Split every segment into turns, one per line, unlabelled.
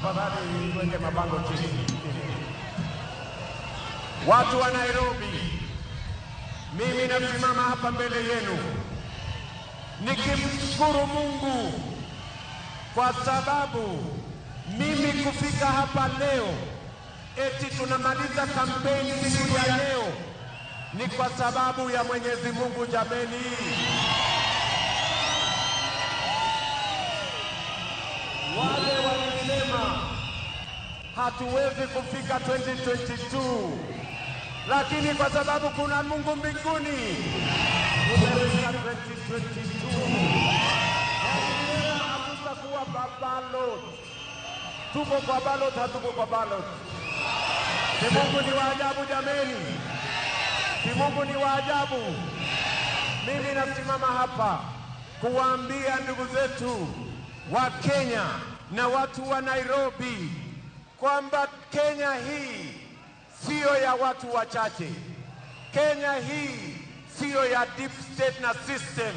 Tafadhali tuweke mabango chini. Watu wa Nairobi, mimi nasimama hapa mbele yenu nikimshukuru Mungu kwa sababu mimi kufika hapa leo, eti tunamaliza kampeni siku ya leo, ni kwa sababu ya Mwenyezi Mungu. Jameni, wale walisema hatuwezi kufika 2022, lakini kwa sababu kuna Mungu mbinguni tumefika 2022. Hatutakuwa kwa ballot. Tuko kwa ballot, hatuko kwa ballot. Si Mungu ni wa ajabu jameni, si Mungu ni wa ajabu. Mimi nasimama hapa kuwaambia ndugu zetu wa Kenya na watu wa Nairobi kwamba Kenya hii siyo ya watu wachache. Kenya hii siyo ya deep state na system.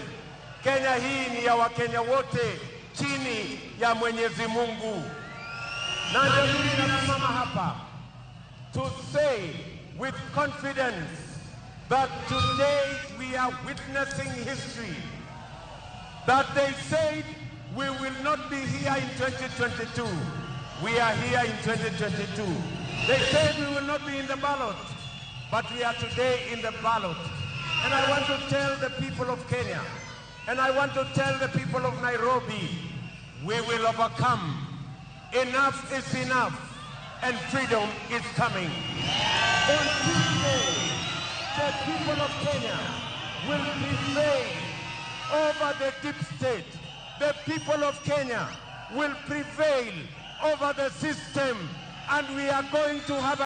Kenya hii ni ya Wakenya wote chini ya Mwenyezi Mungu. Na ndio mimi nasimama hapa to say with confidence that today we are witnessing history. That they said we will not be here in 2022. We are here in 2022. They said we will not be in the ballot, but we are today in the ballot. And I want to tell the people of Kenya, and I want to tell the people of Nairobi, we will overcome. Enough is enough, and freedom is coming. On Tuesday, the people of Kenya will prevail over the deep state. The people of Kenya will prevail over the system, and we are going to have a